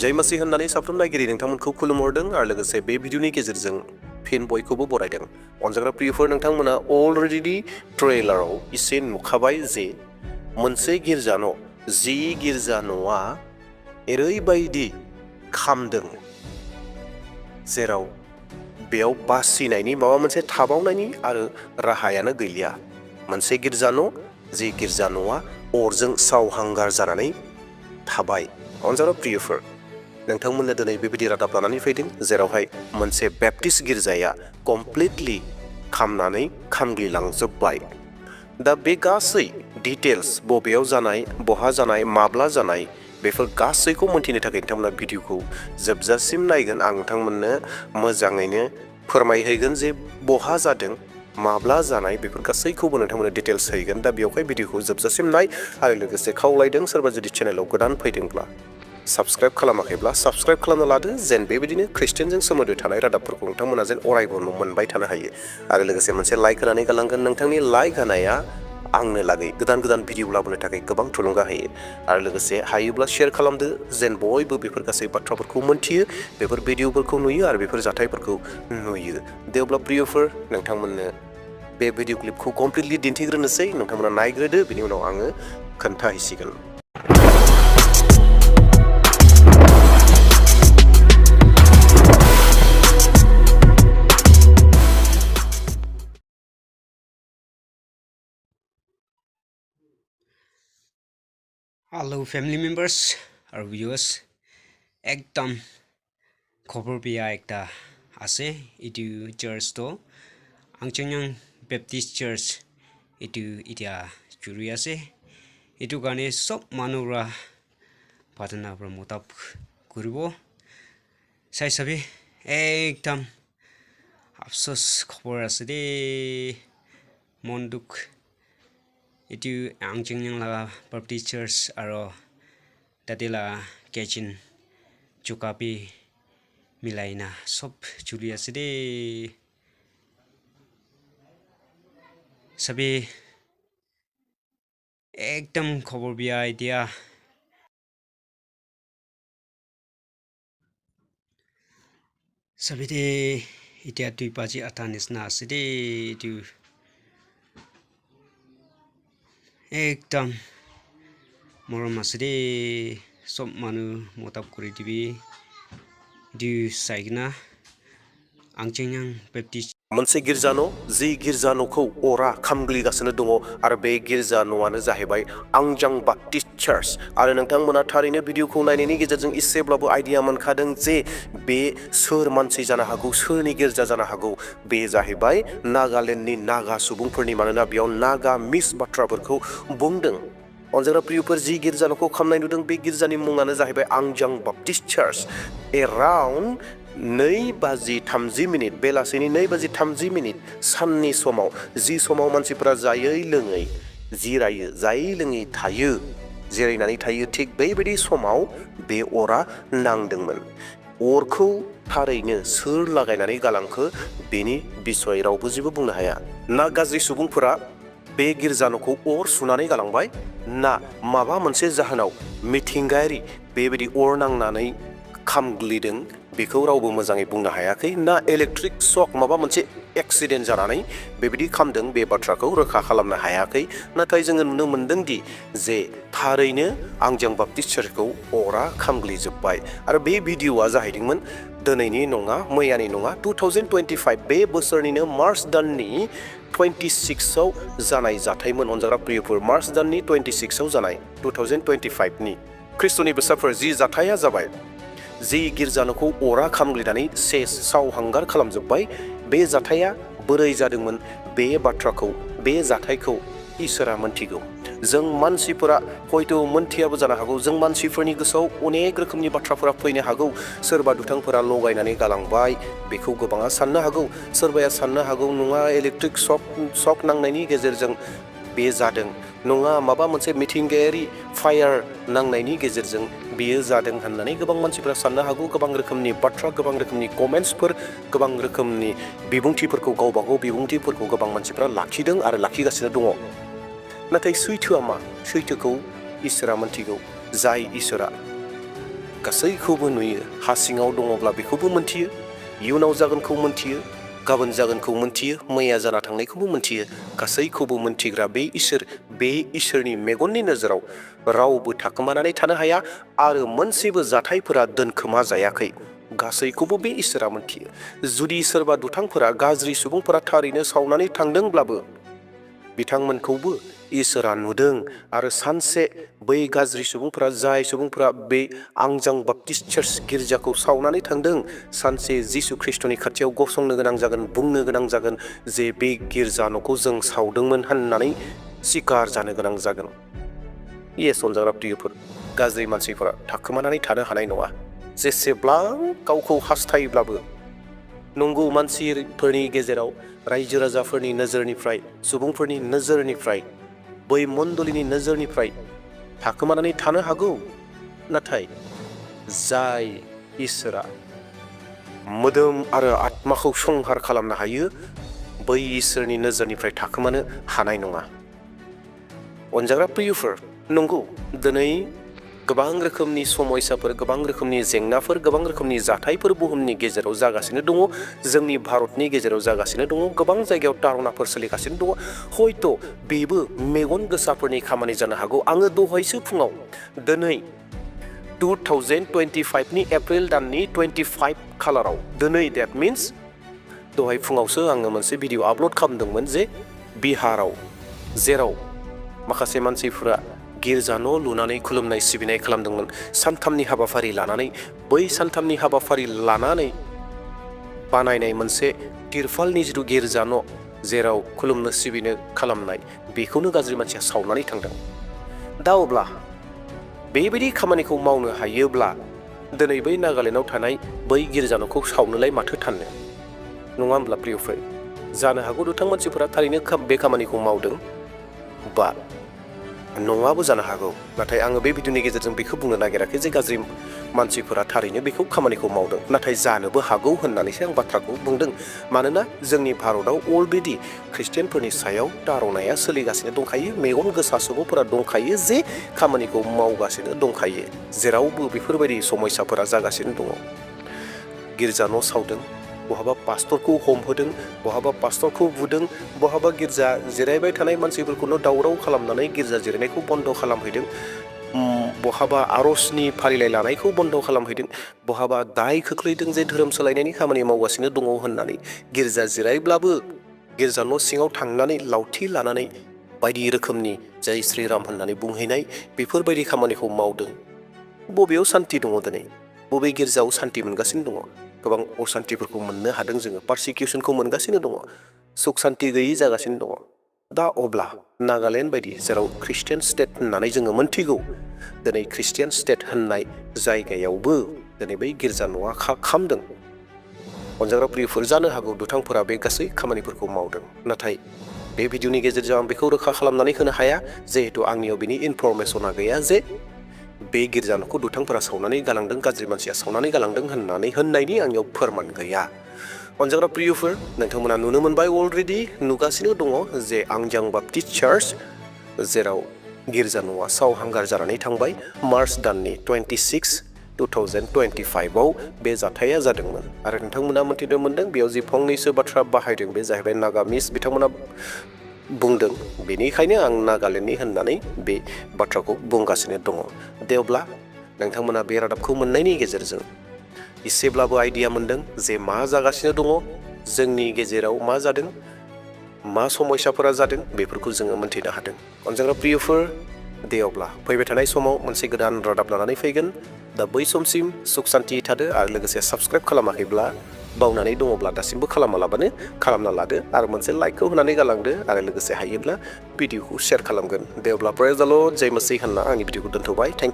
जय मसीह होननानै साफ्रोम नायगिरि नोंथांमोनखौ खुलुमहरदों आरो लोगोसे बे भिडिअनि गेजेरजों फिन बयखौबो बरायदों। अनजाग्रा प्रियफोर, नोंथांमोना अलरेडि ट्रेलाराव एसे नुखाबाय जे मोनसे गिर्जा न', जि गिर्जा न'आ ओरैबायदि खामदों जेराव बेयाव बासिनायनि माबा मोनसे थाबावनायनि आरो राहायानो गैलिया। मोनसे गिर्जा न', जि गिर्जा न'आ अरजों सावहांगार जानानै थाबाय। अनजाग्रा प्रियफोर, नोंथांमोननो दिनै बेबायदि रादाब लानानै फैदों जेरावहाय मोनसे बेप्टिस्ट गिर्जाया कमप्लिटलि खामनानै खामग्लिलांजोब्बाय। दा बे गासै डिटेल्स, बबेयाव जानाय, बहा जानाय, माब्ला जानाय, बेफोर गासैखौ मोन्थिनो थाखाय नोंथांमोना भिडिअखौ जोबजासिम नायगोन। आं नोंथांमोननो मोजाङैनो फोरमायहैगोन जे बहा जादों, माब्ला जानाय, बेफोर गासैखौबो नोंथांमोननो डिटेल्स हैगोन। दा बेवहाय भिडिअखौ जोबजासिम नाय आरो लोगोसे खावलायदों सोरबा जुदि चेनेलाव गोदान फैदोंब्ला साबस्क्राइब खालामाखैब्ला साबस्क्राइब खालामना लादो, जेन बेबायदिनो ख्रिस्टियानजों सोमोन्दो थानाय रादाबफोरखौ नोंथांमोना जेन अरायबो मोनबाय थानो हायो। आरो लोगोसे मोनसे लाइक होनानै गालांगोन। नोंथांनि लाइक होनाया आंनो लागै गोदान गोदान भिडिअ लाबोनो थाखाय गोबां थुलुंगा होयो। आरो लोगोसे हायोब्ला शेयार खालामदो, जेन बयबो बेफोर गासै बाथ्राफोरखौ मोन्थियो, बेफोर भिडिअफोरखौ नुयो आरो बेफोर जाथायफोरखौ नुयो। दे अब्ला प्रियफोर, नोंथांमोननो बे भिडिअ क्लिपखौ कमप्लिटलि दिन्थिग्रोनोसै। नोंथांमोना नायग्रोदो, बिनि उनाव आङो खोन्थाहैसिगोन। Hello family members or viewers, একদম খবর বিয়া একটা আছে। এটু চার্চ তো Angjangyang Baptist Church এটু ইটা চুরি আছে। এটু কারণে সব মানুষরা প্রার্থনা মোতাব করব। সাই সাবি একদম আফসোস খবর আছে দে, মন দুঃখ। Itu Angjangyang la Baptist Church aro dadela kitchen chukapi milaina sob chuli ase de sabi ekdam khobor biya idea sabi de itia tui paji atanis na ase de itu ekdam morom ase de sob manu motab kori dibi du saigna Angjangyang Baptist मोनसे गिर्जा न', जि गिर्जा न'खौ अरा खामग्लिगासिनो दङ आरो बे गिर्जा न'आनो जाहैबाय आंजां बाप्टिस्ट चार्च। आरो नोंथांमोना थारैनो भिडिअखौ नायनायनि गेजेरजों एसेब्लाबो आइडिया मोनखादों जे बे सोर मानसि जानो हागौ, सोरनि गिर्जा जानो हागौ। बे जाहैबाय नागालेण्डनि नागा सुबुंफोरनि, मानोना बेयाव नागा मिस बाथ्राफोरखौ बुंदों। अनजाग्रा प्रियफोर, जि गिर्जा न'खौ खामनाय नुदों बे गिर्जानि मुङानो जाहैबाय आंजां बाप्टिस्ट चार्च। एराउन्ड 2:30 बेलासिनि 2:30 साननि समाव, जि समाव मानसिफोरा जायै लोङै जिरायो, जायै लोङै थायो, जिरायनानै थायो, थिग बेबायदि समाव बे अरा नांदोंमोन। अरखौ थारैनो सोर लागायनानै गालांखो बेनि बिसय रावबो जेबो बुंनो हाया। ना गाज्रि सुबुंफोरा बे गिर्जा न'खौ अर सुनानै गालांबाय, ना माबा मोनसे जाहोनाव मिथिंगायारि बेबायदि अर नांनानै खामग्लिदों, बेखौ रावबो मोजाङै बुंनो हायाखै। ना इलेक्ट्रिक शक, माबा मोनसे एक्सिडेन्ट जानानै बेबायदि खामदों, बे बाथ्राखौ रोखा खालामनो हायाखै। नाथाय जोङो नुनो मोन्दों दि जे थारैनो आंजां बाप्टिस्ट चार्चखौ अरा खामग्लिजोब्बाय। आरो बे भिडिअआ जाहैदोंमोन दिनैनि नङा, मैयानि नङा, 2025 बे बोसोरनिनो मार्च दाननि 26आव जानाय जाथायमोन। अनजाग्रा प्रियफोर, मार्च दाननि 26आव जानाय 2025नि ख्रिस्ट'नि बेसादफोर जि जाथाया जाबाय, जि गिर्जा न'खौ अरा खामग्लिनानै सेस सावहांगार खालामजोब्बाय, बे जाथाया बोरै जादोंमोन, बे बाथ्राखौ, बे जाथायखौ इसोरा मोन्थिगौ। जों मानसिफोरा हयथ' मोन्थियाबो जानो हागौ। जों मानसिफोरनि गोसोआव अनेक रोखोमनि बाथ्राफोरा फैनो हागौ। सोरबा दुथांफोरा लगायनानै गालांबाय, बेखौ गोबाङा साननो हागौ। सोरबाया साननो हागौ नङा इलेक्ट्रिक शक नांनायनि गेजेरजों बे जादों, नङा माबा मोनसे मिथिंगायारि फायार नांनायनि गेजेरजों बेयो जादों होननानै गोबां मानसिफोरा साननो हागौ। गोबां रोखोमनि बाथ्रा, गोबां रोखोमनि कमेन्ट्सफोर, गोबां रोखोमनि बिबुंथिफोरखौ, गावबागाव बिबुंथिफोरखौ गोबां मानसिफोरा लाखिदों आरो लाखिगासिनो दङ। नाथाय सैथोआ मा? सैथोखौ इसोरा मोन्थिगौ। जाय इसोरा गासैखौबो नुयो हा सिङाव दङब्ला बेखौबो मोनथियो इयुनाव जागोनखौ मोनथियो गाबोन जागोनखौ मोनथियो मैया जाना थांनायखौबो मोनथियो गासैखौबो मोनथिग्रा बे इसोरनि मेगननि नोजोराव रावबो थाखोमानानै थानो हाया आरो मोनसेबो जाथायफोरा दोनखोमा जायाखै गासैखौबो बे इसोरा मोनथियो जुदि सोरबा दुथांफोरा गाज्रि सुबुंफोरा थारैनो सावनानै थांदोंब्लाबो बिथांमोनखौबो इसोरा नुदों आरो सानसे बै गाज्रि सुबुंफोरा जाय सुबुंफोरा बे आंजां बाप्टिस्ट चार्च गिर्जाखौ सावनानै थांदों सानसे जिसु ख्रिस्ट'नि खाथियाव गसंनो गोनां जागोन बुंनो गोनां जागोन जे बे गिर्जा न'खौ जों सावदोंमोन होननानै सिकार जानो गोनां जागोन येस अनजाग्रा प्रियफोर गाज्रि मानसिफोरा थाखोमानानै थानो हानाय नङा जेसेबां गावखौ हास्थायोब्लाबो नंगौ मानसिफोरनि गेजेराव रायजो राजाफोरनि नोजोरनिफ्राय सुबुंफोरनि नोजोरनिफ्राय बै मण्डलिनि नोजोरनिफ्राय थाखोमानानै थानो हागौ नाथाय जाय इसोरा मोदोम आरो आत्माखौ संहार खालामनो हायो बै इसोरनि नोजोरनिफ्राय थाखोमानो हानाय नङा अनजाग्रा प्रियफोर नंगौ दिनै गोबां रोखोमनि समयसाफोर गोबां रोखोमनि जेंनाफोर गोबां रोखोमनि जाथायफोर बुहुमनि गेजेराव जागासिनो दङ जोंनि भारतनि गेजेराव जागासिनो दङ गोबां जायगायाव दारनाफोर सोलिगासिनो दङ हयथ' बेबो मेगन गोसाफोरनि खामानि जानो हागौ आङो दहायसो फुङाव दिनै 2025 नि एप्रिल दाननि 25 खालाराव दिनै देट मिन्स दहाय फुङावसो आङो मोनसे भिडिअ आपल'ड खालामदोंमोन जे बिहाराव जेराव माखासे मानसिफोरा गिर्जा न' लुनानै खुलुमनाय सिबिनाय खालामदोंमोन सानथामनि हाबाफारि लानानै बै सानथामनि हाबाफारि लानानै बानायनाय मोनसे तिरफालनि जिथु गिर्जा न' जेराव खुलुमनो सिबिनो खालामनाय बेखौनो गाज्रि मानसिया सावनानै थांदों दा अब्ला बेबायदि खामानिखौ मावनो हायोब्ला दिनै बै नागालेण्डआव थानाय बै गिर्जा न'खौ सावनोलाय माथो थाननो नङा होमब्ला प्रियफोर जानो हागौ दुथां मानसिफोरा थारैनो बे खामानिखौ मावदों बा नङाबो जानो हागौ नाथाय आङो बे भिडिअनि गेजेरजों बेखौ बुंनो नागिराखै जे गाज्रि मानसिफोरा थारैनो बेखौ खामानिखौ मावदों नाथाय जानोबो हागौ होननानैसो आं बाथ्राखौ बुंदों मानोना जोंनि भारतआव अलरेडि ख्रिस्टियानफोरनि सायाव दारनाया सोलिगासिनो दंखायो मेगन गोसा सुबुंफोरा दंखायो जे खामानिखौ मावगासिनो दंखायो जेरावबो बेफोरबायदि समयसाफोरा जागासिनो दङ गिर्जा न' सावदों बहाबा पास्टरखौ हमहोदों बहाबा पास्टरखौ बुदों बहाबा गिर्जा जिरायबाय थानाय मानसिफोरखौनो दावराव खालामनानै गिर्जा जिरायनायखौ बन्द' खालामहैदों बहाबा आर'जनि फारिलाइ लानायखौ बन्द' खालामहैदों बहाबा दाय खोख्लैदों जे धोरोम सोलायनायनि खामानि मावगासिनो दङ होननानै गिर्जा जिरायब्लाबो गिर्जा न' सिङाव थांनानै लावथि लानानै बायदि रोखोमनि जय श्रीराम होननानै बुंहैनाय बेफोरबायदि खामानिखौ मावदों बबेयाव सान्ति दङ दिनै बबे गिर्जायाव सान्ति मोनगासिनो दङ गोबां असान्तिफोरखौ मोननो हादों जोङो पारसिकिउसनखौ मोनगासिनो दङ सुख सान्ति गैयै जागासिनो दङ दा अब्ला नागालेण्ड बायदि जेराव ख्रिस्टियान स्टेट होननानै जोङो मोनथिगौ दिनै ख्रिस्टियान स्टेट होननाय जायगायावबो दिनै बै गिर्जा न'आ खामदों अनजाग्रा प्रियफोर जानो हागौ दुथांफोरा बे गासै खामानिफोरखौ मावदों नाथाय बे भिडिअनि गेजेरजों आं बेखौ रोखा खालामनानै होनो हाया जिहेतु आंनियाव बिनि इनफरमेसना गैया जे बे गिर्जा न'खौ दुथांफोरा सावनानै गालांदों गाज्रि मानसिया सावनानै गालांदों होननायनि आंनियाव फोरमान गैया अनजाग्रा प्रियफोर नोंथांमोना नुनो मोनबाय अलरेडि नुगासिनो दङ जे आंजां बाप्टिस्ट चार्च जेराव गिर्जा न'आ सावहांगार जानानै थांबाय मार्च दाननि 26 2025आव बे जाथाया जादोंमोन आरो नोंथांमोना मोनथिनो मोनदों बेयाव जि फंनैसो बाथ्रा बाहायदों बे जाहैबाय नागामिस बिथांमोना बुंदों बेनिखायनो आं नागालेण्डनि होननानै बे बाथ्राखौ बुंगासिनो दङ दे अब्ला नोंथांमोना बे रादाबखौ मोननायनि गेजेरजों एसेब्लाबो आइडिया मोनदों जे मा जागासिनो दङ जोंनि गेजेराव मा जादों मा समयसाफोरा जादों बेफोरखौ जोङो मोनथिनो हादों अनजाग्रा प्रियफोर दे अब्ला फैबाय थानाय समाव मोनसे गोदान रादाब लानानै फैगोन दा बै समसिम सुख सान्ति थादो आरो लोगोसे साबस्क्राइब खालामाखैब्ला बावनानै दङब्ला दासिमबो खालामालाबानो खालामना लादो आरो मोनसे लाइकखौ होनानै गालांदो आरो लोगोसे हायोब्ला भिडिअखौ शेयार खालामगोन दे अब्ला प्रेज द लर्ड जय मसीह होनना आंनि भिडिअखौ दोनथ'बाय थेंक